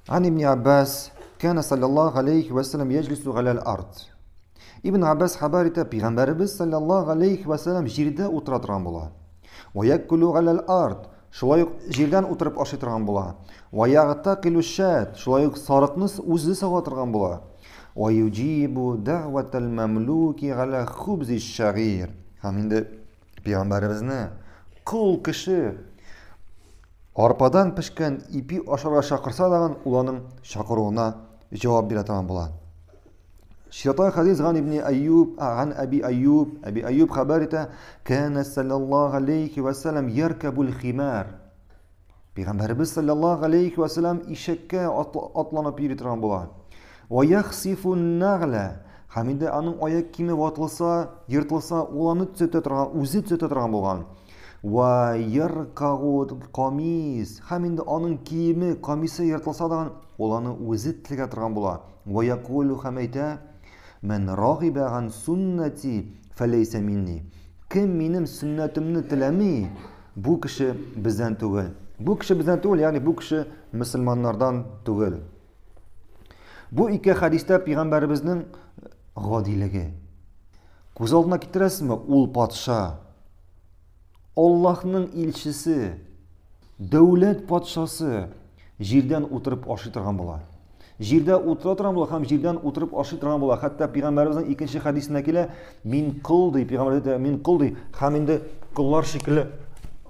Ан ибн Аббас, кана саллаллаху алейхи ва саллям яҗлису галәл ард. Ибн Аббас хәбәр итә, пәйгамбәребез саллаллаху алейхи ва саллям җирдә утыра торган була. Ва якулу галәл ард. Шулай ук җирдән утырып ашый торган була. Ва ягтакилу шат. Шулай ук сарыкны үзе сава торган була. Ва юҗибу дәгъватал мамлуки галя хубзи шагир. Һәм инде пәйгамбәребезне кол кеше арпадан пешкән ипи ашарга чакырса дагын, ул аның чакыруына җавап бирә торган була. Чираттагы хәдис ган ибн Айюб, ган Аби Айюб, Аби Айюб хәбәр итә, кәнә саллаллаһу алейхи ва саллям яркабул химар. Пәйгамбәребез саллаллаһу алейхи ва саллям ишәккә атланып йөри торган була. Ва яхсифу нагла. Һәм инде аның аяк киеме ватылса, ертылса, ул аны төзәтә торган, үзе төзәтә торган булган. Ва яркагу камис. Һәм инде аның киеме, камисы ертылса да, ул аны үзе тегә торган була. Ва якулу һәм әйтә, Мән рагибә ган суннати фәләйсә минни. Кем минем сөннәтемне теләми, бу кеше бездән түгел. Бу кеше бездән түгел, ягъни бу кеше мөселманнардан түгел. Бу ике хәдистә пәйгамбәребезнең гадилеге. Күз алдына китерәсезме, ул патша, Аллаһның илчесе, дәүләт патшасы җирдән утырып ашый торган була. Җирдә утыра торган була һәм җирдән утырып ашый торган була. Хәтта пәйгамбәребезнең икенче хәдисендә килә, мин кол ди, пәйгамбәр әйтә, мин кол ди, һәм инде коллар шикелле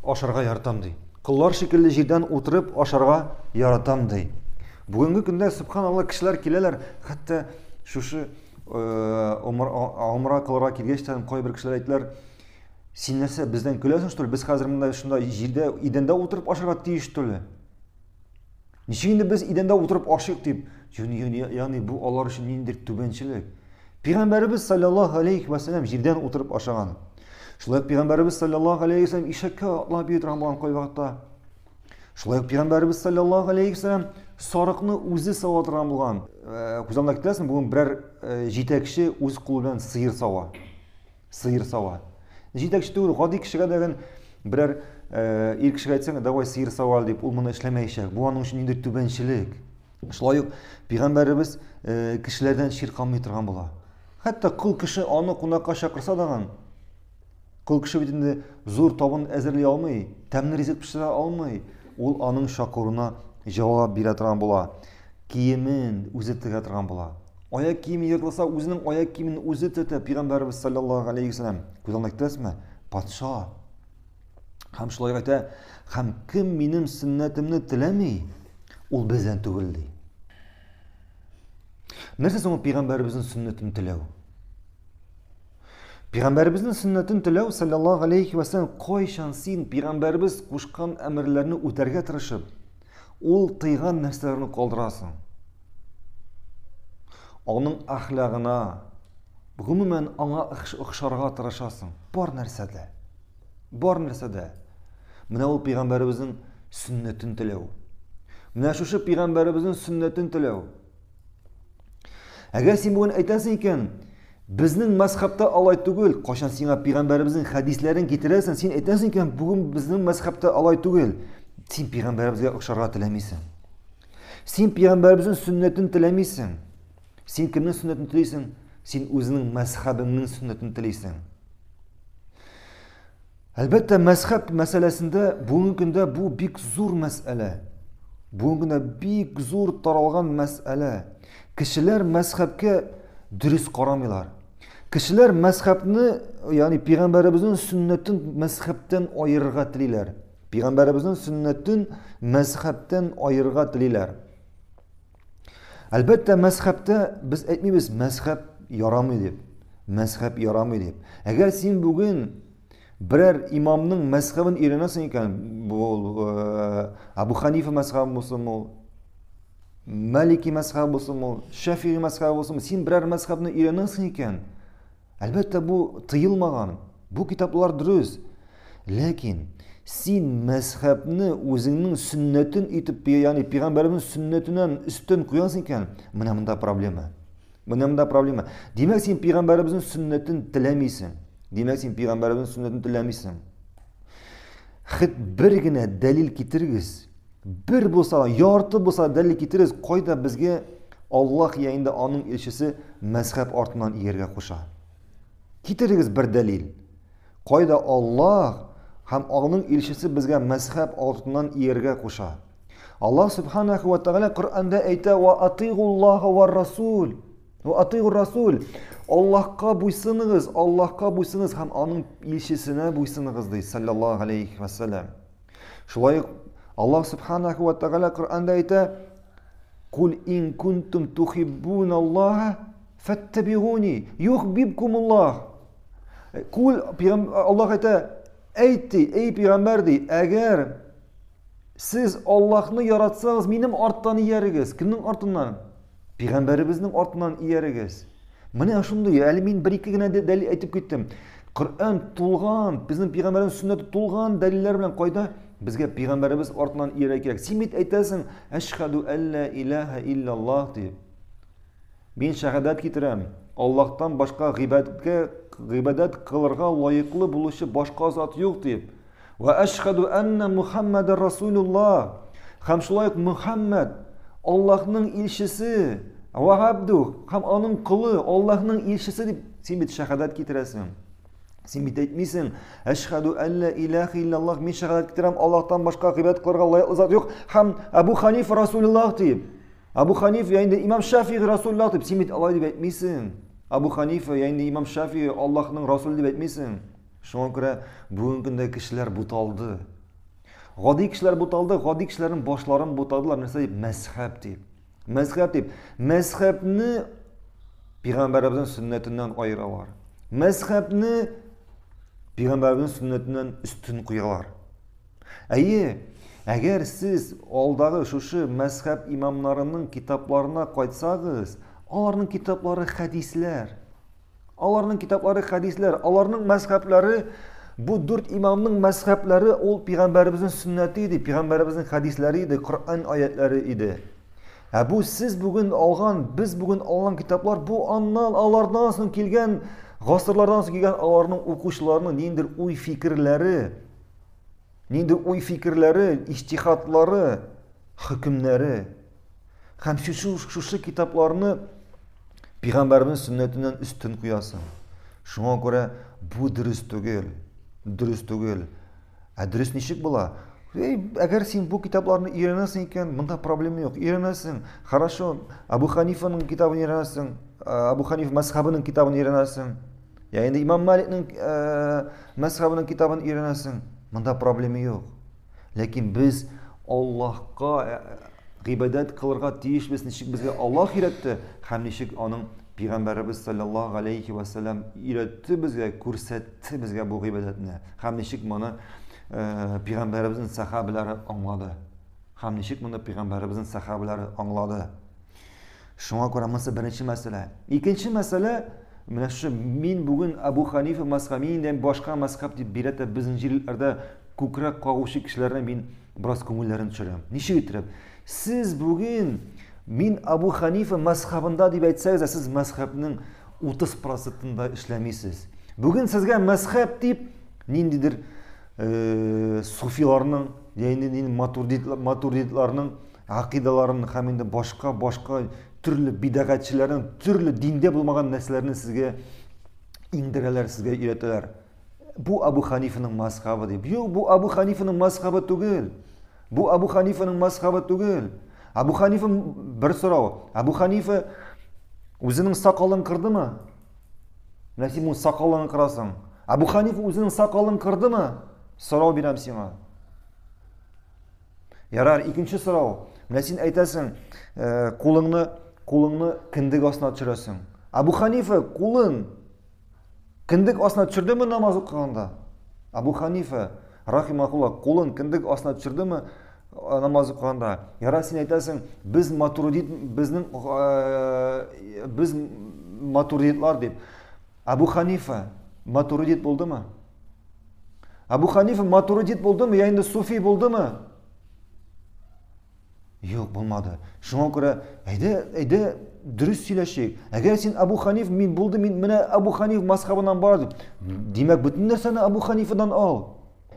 ашарга яратам ди. Коллар шикелле җирдән утырып ашарга яратам ди. Бүгенге көндә субханалла кешеләр киләләр, хәтта шушы умра кылырга килгәч тә кайбер кешеләр әйтәләр, Син нәрсә, бездән көләсең, что ли? Без хәзер монда шунда җирдә, идәндә утырып ашарга тиеш, что ли? Ничек инде без идәндә утырып ашыйк дип? Ягъни бу алар өчен ниндидер түбәнчелек. Пәйгамбәребез саллаллаһу алейхи ва саллям җирдән утырып ашаган. Шулай ук пәйгамбәребез саллаллаһу алейхи ва саллям ишәккә атлап йөри торган булган кайвакытта. Шулай ук пәйгамбәребез саллаллаһу алейхи ва саллям сарыкны үзе сава торган булган. Күз алдына китерәсең, бүген берәр җитәкче үз кулы белән сыер сава. Сыер сава. Җитәкче түгел, гади кешегә дә берәр э, ир кешегә әйтсәң, давай сыер сава дип, ул моны эшләмәячәк. Бу аның өчен ниндидер түбәнчелек. Шулай ук пәйгамбәребез э, кешеләрдән чирканмый торган була. Хәтта кол кеше аны кунакка чакырса даган, кол кеше бит инде зур табын әзерли алмый, тәмле ризык пешерә алмый. Ул аның чакыруына җавап бирә торган була. Киемен үзе тегә торган була. Аяк киеме ертылса, үзенең аяк киемен үзе тетә пәйгамбәребез саллаллаһу алейхи вәсәләм. Күз алдына китерәсезме? Патша. Һәм шулай әйтә, һәм кем минем сөннәтемне теләми, ул бездән түгел ди. Нәрсә соң ул пәйгамбәребезнең сөннәтен теләү? Пәйгамбәребезнең сөннәтен теләү саллаллаһу алейхи вәсәләм кайчан син пәйгамбәребез кушкан әмерләрне үтәргә тырышып, ул тыйган нәрсәләрне калдырасың. Аның әхлагына, гомумән аңа охшарга тырышасың. Бар нәрсәдә. Бар нәрсәдә. Менә ул пәйгамбәребезнең сөннәтен теләү. Менә шушы пәйгамбәребезнең сөннәтен теләү. Әгәр син бүген әйтәсең икән, безнең мәзхәбтә алай түгел, кайчан сиңа пәйгамбәребезнең хәдисләрен китерәсең, син әйтәсең икән, бүген безнең мәзхәбтә алай түгел. Син пәйгамбәребезгә охшарга теләмисең. Син пәйгамбәребезнең сөннәтен теләмисең. Син кемнең сөннәтен телисең? Син үзеңнең мәзхәбеңнең сөннәтен телисең. Әлбәттә, мәзхәб мәсьәләсендә бүгенге көндә бу бик зур мәсьәлә. Бүгенге көндә бик зур таралган мәсьәлә. Кешеләр мәзхәбкә дөрес карамыйлар. Кешеләр мәзхәбне, ягъни пәйгамбәребезнең сөннәтен мәзхәбтән аерырга телиләр. Пәйгамбәребезнең сөннәтен мәзхәбтән аерырга телиләр. Әлбәттә, мәзхәбтә без әйтмибез, мәзхәб ярамый дип. Мәзхәб ярамый дип. Әгәр син бүген берәр имамның мәзхәбен өйрәнәсең икән, бу э, Абу Ханифа мәзхәбе булсын ул, Малики мәзхәбе булсын ул, Шафиги мәзхәбе булсын, син берәр мәзхәбне өйрәнәсең икән, Әлбәттә, бу тыелмаган, бу китаплар дөрес. Ләкин син мәзхәбне үзеңнең сөннәтен итеп, ягъни пәйгамбәребезнең сөннәтеннән өстен куясың икән, менә монда проблема. Менә монда проблема. Димәк, син пәйгамбәребезнең сөннәтен теләмисең. Димәк, син пәйгамбәребезнең сөннәтен теләмисең. Хет бер генә дәлил китерегез. Бер булса, ярты булса дәлил китерегез, кайда безгә Аллаһ я инде аның илчесе мәзхәб артыннан ияргә куша. Китерегез бер дәлил. Кайда Аллаһ һәм аның илчесе безгә мәзхәб артыннан ияргә куша. Аллаһ субханаху ва тааля Коръәндә әйтә: "Ва атигуллаһа ва расул". Ва атигур расул. Аллаһка буйсыныгыз, Аллаһка буйсыныгыз һәм аның илчесенә буйсыныгыз ди, саллаллаһу алейхи ва саллям. Шулай ук Аллаһ субханаху ва тааля Коръәндә әйтә: "Кул ин кунтум тухиббун Аллаһа фаттабигуни юхбибкумуллаһ". Кул Аллаһ әйтә: "Әйт ди, эй пәйгамбәр ди, әгәр сез Аллаһны яратсагыз, минем арттан иярегез. Кемнең артыннан? Пәйгамбәребезнең артыннан иярегез. Менә шундый, әле мин бер-ике генә дәлил әйтеп киттем. Коръән тулган, безнең пәйгамбәребез сөннәте тулган дәлилләр белән кайда? Безгә пәйгамбәребез артыннан иярә кирәк. Син бит әйтәсең, әшһәду әллә илаһа иллаллаһ дип. Мин шәһадәт китерәм. Аллаһтан башка гыйбадәткә гыйбадәт кылырга лаеклы булучы башка зат юк дип. Вә әшһәду әннә Мухаммәдәр Расулуллаһ. Һәм шулай ук Мухаммәд Аллаһның илчесе, вә габду һәм аның колы, Аллаһның илчесе дип син бит шәһадәт китерәсең. Син бит әйтмисең, әшһәду әллә илаһа иллаллаһ, мин шәһадәт китерәм, Аллаһтан башка гыйбадәт кылырга лаеклы зат юк һәм Әбу Ханиф Расулуллаһ дип. Әбу Ханиф я инде Имам Шафигый Расулуллаһ дип син бит алай дип әйтмисең. Әбу Ханифа я инде Имам Шафигый Аллаһның Расулы дип әйтмисең. Шуңа күрә бүгенге көндә кешеләр буталды. Гади кешеләр буталды, гади кешеләрнең башларын бутадылар. Нәрсә дип? Мәзхәб дип. Мәзхәб дип. Мәзхәбне пәйгамбәребезнең сөннәтеннән аералар. Мәзхәбне пәйгамбәребезнең сөннәтеннән өстен куялар. Әйе, әгәр сез алдагы шушы мәзхәб имамнарының китапларына кайтсагыз, аларның китаплары хәдисләр. Аларның китаплары хәдисләр, аларның мәзхәбләре бу дүрт имамның мәзхәбләре ул пәйгамбәребезнең сөннәте иде, пәйгамбәребезнең хәдисләре иде, Коръән аятлары иде. Ә бу сез бүген алган, без бүген алган китаплар бу аннан алардан соң килгән гасырлардан соң килгән аларның укучыларының ниндидер уй-фикерләре, нинди уй-фикерләре, иҗтихадлары, хөкемнәре. Һәм шушы, шушы китапларны пәйгамбәребез сөннәтеннән өстен куясың. Шуңа күрә бу дөрес түгел. Дөрес түгел. Ә дөрес ничек була? Эй, әгәр син бу китапларны өйрәнәсең икән, монда проблема юк. Өйрәнәсең. Хорошо, Абу Ханифаның китабын өйрәнәсең, Абу Ханиф мәзхәбенең китабын өйрәнәсең. Я инде Имам Маликның мәзхәбенең китабын өйрәнәсең. Монда проблема юк. Ләкин без Аллаһка гыйбадәт кылырга тиешбез, ничек безгә Аллаһ өйрәтте һәм ничек аның пәйгамбәребез саллаллаһу алейхи ва саллям өйрәтте безгә, күрсәтте безгә бу гыйбадәтне. Һәм ничек моны пәйгамбәребезнең сахабәләре аңлады. Һәм ничек моны пәйгамбәребезнең сахабәләре аңлады. Шуңа күрә монысы беренче мәсьәлә. Икенче мәсьәлә, менә шушы мин бүген Абу Ханифа мәзхәбе, мин инде башка мәзхәб дип бирә дә безнең җирләрдә күкрәк кагучы кешеләрне мин бераз күңелләрен төшерәм. Ничек иттереп? Сез бүген мин Абу Ханифа мәзхәбендә дип әйтсәгез, ә сез мәзхәбнең 30 процентында эшләмисез. Бүген сезгә мәзхәб дип ниндидер э, суфиларның, я инде матуридитларның Гакыйдаларын һәм инде башка башка төрле бидәгатьчеләрнең төрле диндә булмаган нәрсәләрне сезгә иңдерәләр, сезгә өйрәтәләр. Бу Абу Ханифаның мазхабы дип. Юк, бу Абу Ханифаның мазхабы түгел. Бу Абу Ханифаның мазхабы түгел. Абу Ханифа бер сорау. Абу Ханифа үзенең сакалын кырдымы? Менә син моның сакалын кырасың. Абу Ханифа үзенең сакалын кырдымы? Сорау бирәм сиңа. Ярар, икенче сорау. Менә син әйтәсең, э, кулыңны кулыңны кендек астына төшерәсең. Абу Ханифа кулын кендек астына төшердеме намаз укыганда? Абу Ханифа рахимахулла кулын кендек астына төшердеме э, намаз укыганда? Ярар, син әйтәсең, без матуридит, безнең э, без матуридитлар дип. Абу Ханифа матуридит булдымы? Абу Ханифа матуридит булдымы, я инде суфи булдымы? Юк, булмады. Шуңа күрә, әйдә, әйдә, дөрес сөйләшик. Әгәр син Абу Ханиф, мин булды, мин менә Абу Ханиф мазхабыннан бар дип. Димәк, бөтен нәрсәне Абу Ханифадан ал.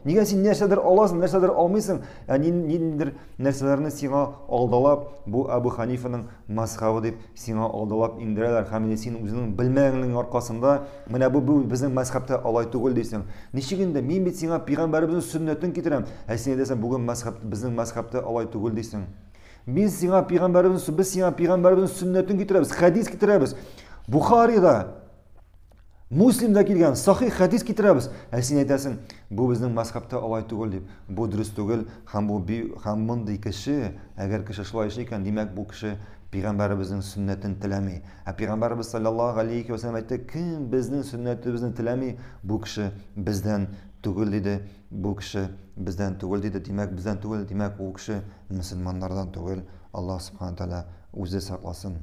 Нигә син нәрсәдер аласың, нәрсәдер алмыйсың? Ә ниндидер нәрсәләрне сиңа алдалап, бу Әбу Ханифаның мазхабы дип сиңа алдалап иңдерәләр һәм инде син үзеңнең белмәгәнлегең аркасында менә бу, бу безнең мазхабта алай түгел дисең. Ничек инде мин бит сиңа пәйгамбәребезнең сөннәтен китерәм, ә син әйтәсең бүген мазхаб безнең мазхабта алай түгел дисең. Мин сиңа пәйгамбәребезнең без сиңа пәйгамбәребезнең сөннәтен китерәбез, хәдис китерәбез. Бухарида Муслимда килгән сахих хәдис китерәбез. Ә син әйтәсең, бу безнең мәзхәбтә алай түгел дип. Бу дөрес түгел һәм бу һәм мондый кеше, әгәр кеше шулай эшли икән, димәк бу кеше пәйгамбәребезнең сөннәтен теләми. Ә пәйгамбәребез саллаллаһу алейхи ва сәлләм әйтте, кем безнең сөннәтебезне теләми, бу кеше бездән түгел диде. Бу кеше бездән түгел диде. Димәк, бездән түгел, димәк, ул кеше мөселманнардан түгел. Аллаһ субхана тәгалә үзе сакласын.